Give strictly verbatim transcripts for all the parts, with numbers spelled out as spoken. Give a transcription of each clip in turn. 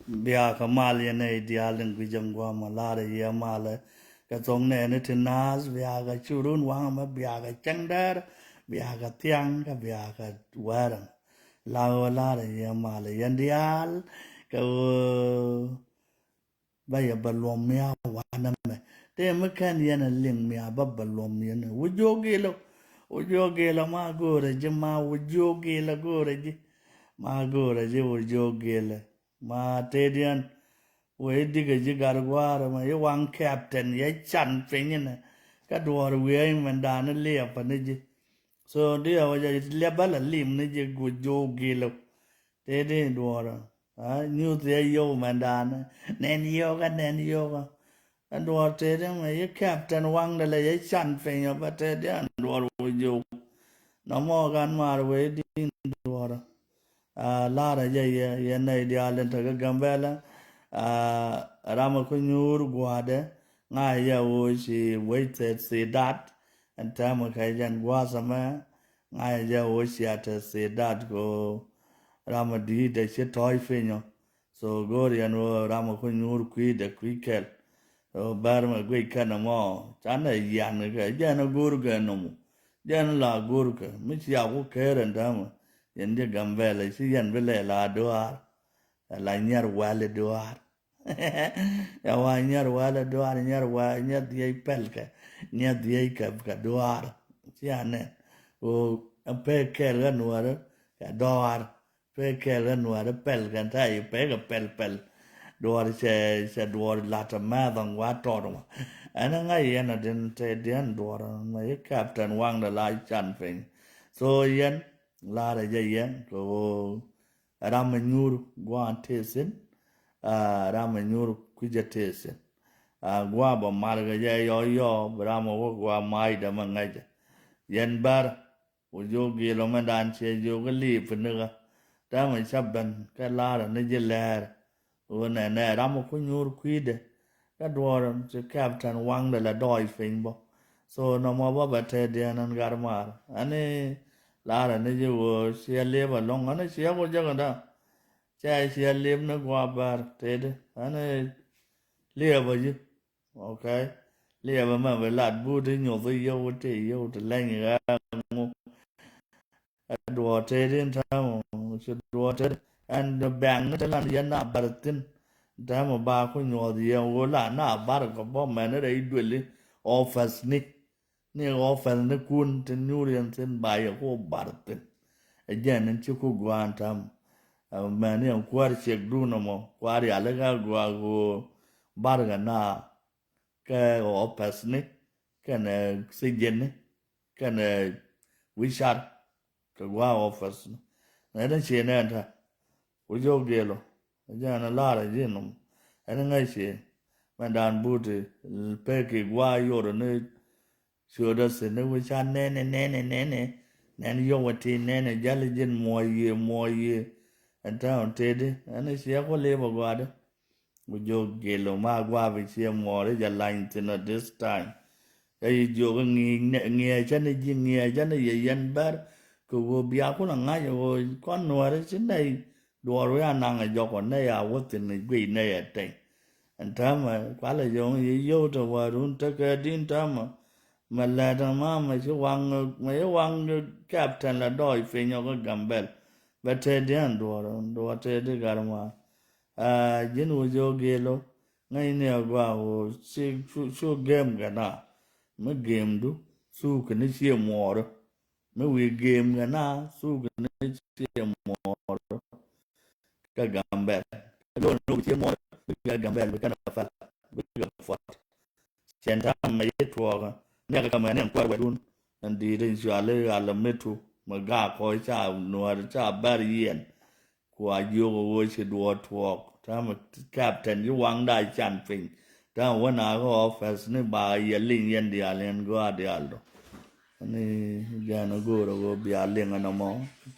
Biakä mal yɛn nɛy diaal in gui̱c ɛn gua̱a̱mä, la̱rä yɛ malä. Kɛ thok nɛɛni ti naath, biakä curun waŋ mɛ, biakä cäŋ däär, biakä thiaŋ, kɛ biakä wäärä. La ɣöö la̱rä yɛ malä yɛn diaal kɛ ɣöö bä yɛ bä luɔm mia wanɛ mɛ. Tëë mi kɛn yɛn ɛ liŋ mia bä bä luɔm yɛn ɛ. Wä jiök gilä, wä jiök gilä ma go̱o̱rä ji̱, ma wä jiök gilä go̱o̱rä ji̱. Ma go̱o̱rä ji̱ wä jiök gilä. Ma tëëdiɛn wee dikɛ ji̱ gat gua̱a̱r ɛmɛ, i̱ waŋ captain yɛ can piny inɛ. Kä duɔ̱ɔ̱r wiee imɛn da̱a̱n i̱ liɛpä ni ji̱. So diɛ wä jɛ liɛpä la lim ni ji̱ guic jo̱o̱k gilä. Tëëdi duɔ̱ɔ̱r ɛ nyuth yɛ yio̱w mɛn da̱a̱n i̱ nɛn yio̱o̱kä, nɛn yio̱o̱kä. Ɛ duɔ̱ɔ̱r tëëdi mɛ i̱ captain waŋdɛ lɛ yɛ can piny ɔ bä tëëdi ɛn duɔ̱ɔ̱r wä jo̱o̱k. Nɔmɔ kan maar wee din duɔ̱ɔ̱r ɛ. La̱rä jɛ yɛ, yɛ nɛy diaal in te kä Gambɛlɛ. Ram ɛ ku nyuur gua̱a̱dɛ ŋa̱cä jɛ ɣöö ci wec thɛ thi̱i̱t da̱t. Ɛn täämɛ kɛ jɛn gua̱a̱th ɛmɛ ŋa̱cä jɛ ɣöö cia te thi̱i̱t da̱t kɛ ɣöö ram ɛ di̱i̱t ɛ ci tɔ̱ɔ̱c piny ɔ. So go̱o̱r yɛn ɣöö ram ɛ ku nyuur kui̱dɛ kui̱ kɛl. Ɣöö bär mɛ guic kɛn ɛmɔ canɛ yian kɛ jɛn ɛ go̱o̱r kɛ nɔmɔ. Jɛn la go̱o̱r kɛ mi cia ku ker ɛn täämɛ. Yɛn ji̱ Gambɛlɛ ci yɛn bi lɛ la duaar. Ɛ la nyɛr wäl i̱ duaar. Ya wa nyɛr wäl i̱ duaar, nyɛr wäl, nyɛr dhiec pɛl kɛ, nyɛr dhiec kɛ, kɛ duaar. Ci anɛ. Ɣöö ɛn pek kɛl ɣä nuäärä kɛ duaar. Pek kɛl ɣä nuäärä pɛl kɛ ta̱a̱ i̱ pek kɛ pɛl pɛl. Duɔ̱ɔ̱r cɛ, cɛ duɔ̱ɔ̱r la̱t ɛmɛ dhɔ̱ŋ wa tɔɔt ɛmɔ. Ɛn ɛ ŋa̱c yɛn ɛ din te diɛn duɔ̱ɔ̱r mɛ i̱ captain waŋdɛ la can piny. So yɛn la̱rä jɛ yɛn kɛ ɣöö ram ɛ nyuur gua̱a̱n tëë thi̱n. Ram ɛ nyuur kui̱cä tëë thi̱n. Gua̱a̱ bä mal kɛ jɛ yɔ yɔ bi ram ɛ wä gua̱a̱ ma̱a̱cdä mɛ ŋäcä. Yɛn bär wä jiök gilɔ mɛ dan ciɛ jiök kä liip nikä. Täämɛ cä ben kɛ la̱rä ni ji̱ lɛɛr. Ɣöö nɛnɛ ram ɛ ku nyuur kui̱dɛ. Kä duɔ̱ɔ̱r ci captain waŋdɛ la dɔɔc piny bä. So nɔmɔ bä bɛ tɛt diɛn ɛn gat maar. Ɛn i̱ la̱rä ni ji̱ ɣöö ciɛ liep ɛlɔ̱ŋ ɛn i̱ ciɛ ku jäk ɛn da̱. Cɛ ciɛ liep ni gua̱a̱ bär tëëdi ɛn i̱ liep ɛ ji̱. Okay. Liep ɛmɛ bi lat but i̱ nyoth i̱ yio̱w i̱ ti yio̱w ti leny ɣɛ ŋu. Ɛ duɔ̱ɔ̱r tëëdi in täämɛ ci duɔ̱ɔ̱r tëëdi ɛn bɛ̈ŋ ni te lan yɛn na bär thi̱n. Täämɛ ba ku nyuɔ̱th yɛn ɣöö la na bär kɛ bä mɛn rɛy duëli office ni. Ni office ni kun ti nyuur yɛn thi̱n ba yɛ ku bär thi̱n. Ɛ jɛn in ci ku gua̱a̱n täämɛ. Mɛn yɛn kuäär ciɛk duun ɛmɔ kuäär yali kä gua̱a̱ ɣöö bär kɛ na kɛ office ni kɛnɛ sijin ni kɛnɛ wi̱car kɛ gua̱a̱ office ni. Nɛ ni ci nɛn ta ku jiök gilɔ jɛn ɛ la̱rä ji̱ nɔm. Ɛn ŋäc ci mɛn dan buti pek ki gua̱a̱ yorɛ ni ciötdä thi̱n ni wi̱c ca nɛnɛ nɛnɛ nɛnɛ. Nɛn yio̱w ɛ ti nɛnɛ jäl ji̱n muɔ̱ɔ̱c yiëë muɔ̱ɔ̱c yiëë. Ɛn täämɛ tëëdi ɛn ciɛ ku liep ɛ gua̱a̱dä. Ku jiök gilɔ ma gua̱a̱ bi ciɛ muɔ̱ɔ̱r i̱ jɛ lany thi̱n ɔ this time. Ɛ yi jiök i̱ ŋi̱i̱c ŋi̱i̱cä ni ji̱ ŋi̱i̱cä ni yɛ yɛn bär. Kɛ ɣöö bia kun ɛ ŋa̱c ɛ ɣöö kɔn nuääri ci nɛy duɔɔr wi̱i̱ anaŋ ɛ jɔk ɔ nɛy a wä thi̱n ɛ guic nɛy ɛ tɛny. Ɛn täämɛ kualɛ yɔ̱ŋ yɛ yio̱w te wäärun tekɛ di̱n täämɛ. Mɛ lɛt ɛn ma mɛ ci waŋ mɛ ci waŋ captain la dɔɔc piny ɔ kä Gambɛl. Bɛ tëëdi ɛn duɔɔr duɔɔr tëëdi gat ma. Aa ji̱n wä jiök gilɔ ŋäcni a gɔaa wä ci cu gem kɛ na. Mi gemdu thuk kɛ ni ciɛ muɔɔrä. Mi wi̱i̱ gem kɛ na thuk kɛ ni ciɛ muɔɔrä. Kä Gambɛl. Lo̱n ni wä ciɛ muɔɔrä bikɛ Gambɛl bikɛ na fɛl bikɛ fuat. Cɛn ta̱a̱ mɛ yɛ tuɔɔkä ni a kɛ kɛ mɛ ni ɛn kuɛr wɛt wun. Ɛn di̱i̱t in cuali ɣalä mitu mɛ gaak kɔc ca nuäär ca bär yiɛn. Kua jiök ɛ ɣöö ci duɔɔr tuɔɔk täämɛ. Captain ci waŋda can piny täämɛ wä na kä office ni ba yɛ liŋ yɛn diaal yɛn gɔaa diaal dɔ. Ni jɛn ɛ go̱o̱r ɛ ɣöö bia liŋ ɛn ɛmɔ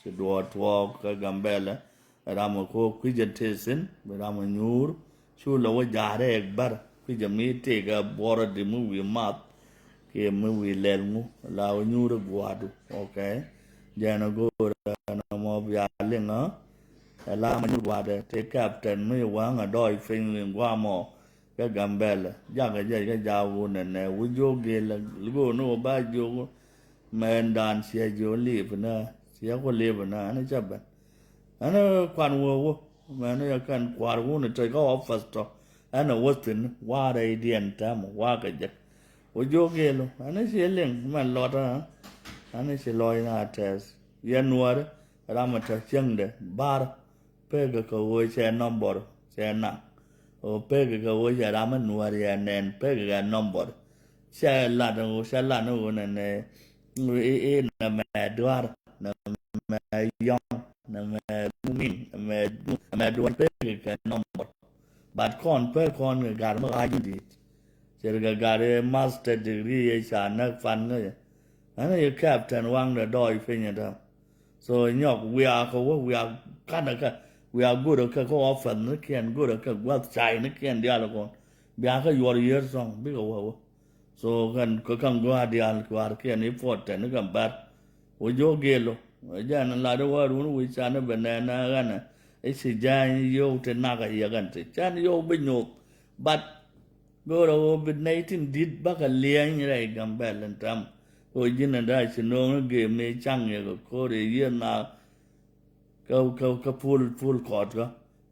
ci duɔɔr tuɔɔk kä Gambɛlɛ. Ram ɛ ko̱o̱k kui̱c ɛ tëë thi̱n bi ram ɛ nyuur. Cu lɛ wä ja̱a̱r ɛ ɛk bär kui̱c ɛ mi tëëk ɛ buɔrä di mi wi̱i̱ math. Kiɛ mi wi̱i̱ lɛl ŋu la wä nyuur ɛ gua̱a̱du. Okay. Jɛn ɛ go̱o̱r ɛn ɛmɔ bia liŋ ɛ. Ɛ la ma nyuth gua̱dɛ ti captain mi wa̱a̱ŋ a dɔɔc piny liŋ gua̱a̱mɔ. Kä Gambɛlɛ jakä jɛ kä ja̱a̱k wun ɛnɛ wi̱c jiök gel. Go̱o̱r ni wä ba jiök mɛn dan ciɛ jiök lip nä ciɛ ku lip nä ɛn cä ben. Ɛn kuan wä wä mɛn yɛ kɛn kua̱r wun tɔc kä office tɔ. Ɛn ɛ wä thi̱n wa̱a̱ rɛydiɛn tɛm wa̱a̱ kɛ jɛ. Wä jiök gel ɛn ci liŋ mɛn lɔt ɛn ci lɔc na tɛth yɛ nuɔ̱ɔ̱ri. Ram mi te cieŋdɛ bar pek kɛ ɣöö cɛ nɔmbɔr cɛ naŋ. Ɣöö pek kɛ ɣöö cɛ ram mi nuɔ̱ɔ̱r yɛ nɛn pek kɛ nɔmbɔr. Cɛ lat ɣöö cɛ lat ni ɣöö nɛnɛ i̱ i̱ nɛmɛ duar nɛmɛ yɔŋ nɛmɛ mumin nɛmɛ duar pek kɛ nɔmbɔr. But kɔn pek kɔn kɛ gat mi ɣa̱c mi di̱i̱t. Cɛ kɛ gat i̱ master degree yɛ ca näk pan ŋäcɛ. Ɛn i̱ captain waŋdɛ dɔɔc piny ɛ tääm. So nyɔk wiaa kä wä wiaa kanɛ kä wiaa go̱rä kä kä office ni kiɛn go̱rä kä gua̱th cay ni kiɛn diaal kɔn. Bia kä yuɔr yier sɔŋ bikɛ wä wä. So kɛn kä kaŋ gɔaa diaal kuaar kiɛn i̱ puɔt tɛn ni kɛn bär. Wä jiök gel ɔ jɛn lat i̱ wä run wi̱c can i̱ bɛ nɛn ɛ ɣänɛ i̱ ci jääny yio̱w ti nak ɛ yɛ kɛn ti can yio̱w bi nyoth. But go̱o̱rä ɣöö bi nɛy tin di̱t bakɛ liɛny rɛy Gambɛl in tɛm. Ɣöö ji̱n in da̱a̱ ci no̱o̱ŋ i̱ gëëmni caŋ yɛ kɛ ko̱r yɛ yiëë na kä kä kä pul pul kɔɔtkä.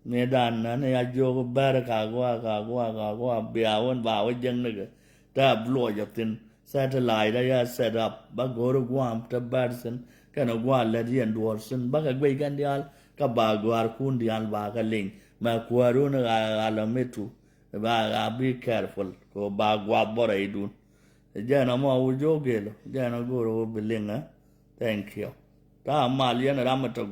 Ni dan nani a jiök bɛr ka gua̱a̱ ka gua̱a̱ ka gua̱a̱ bia wän ba wä jiäknikɛ. Tɛ a bi luɔc a thi̱n satellite a ya set up ba go̱o̱ri gua̱a̱m te bɛr thi̱n kɛnɛ gua̱a̱ lät yɛn duɔ̱ɔ̱r thi̱n bakɛ guic kɛn diaal. Kä ba gua̱a̱rkun diaal ba kɛ liŋ mɛ kuäärun ɣa̱a̱ ɣa̱a̱ lɔ mitu. Ba ɣa̱a̱ be careful kɛ ba gua̱a̱th bä rɛydun. Jɛn ɛmɔ wä jiök gel jɛn ɛ go̱o̱ri wä bi liŋ ɛ. Thank you. Ta̱a̱ mal yɛn ram mi te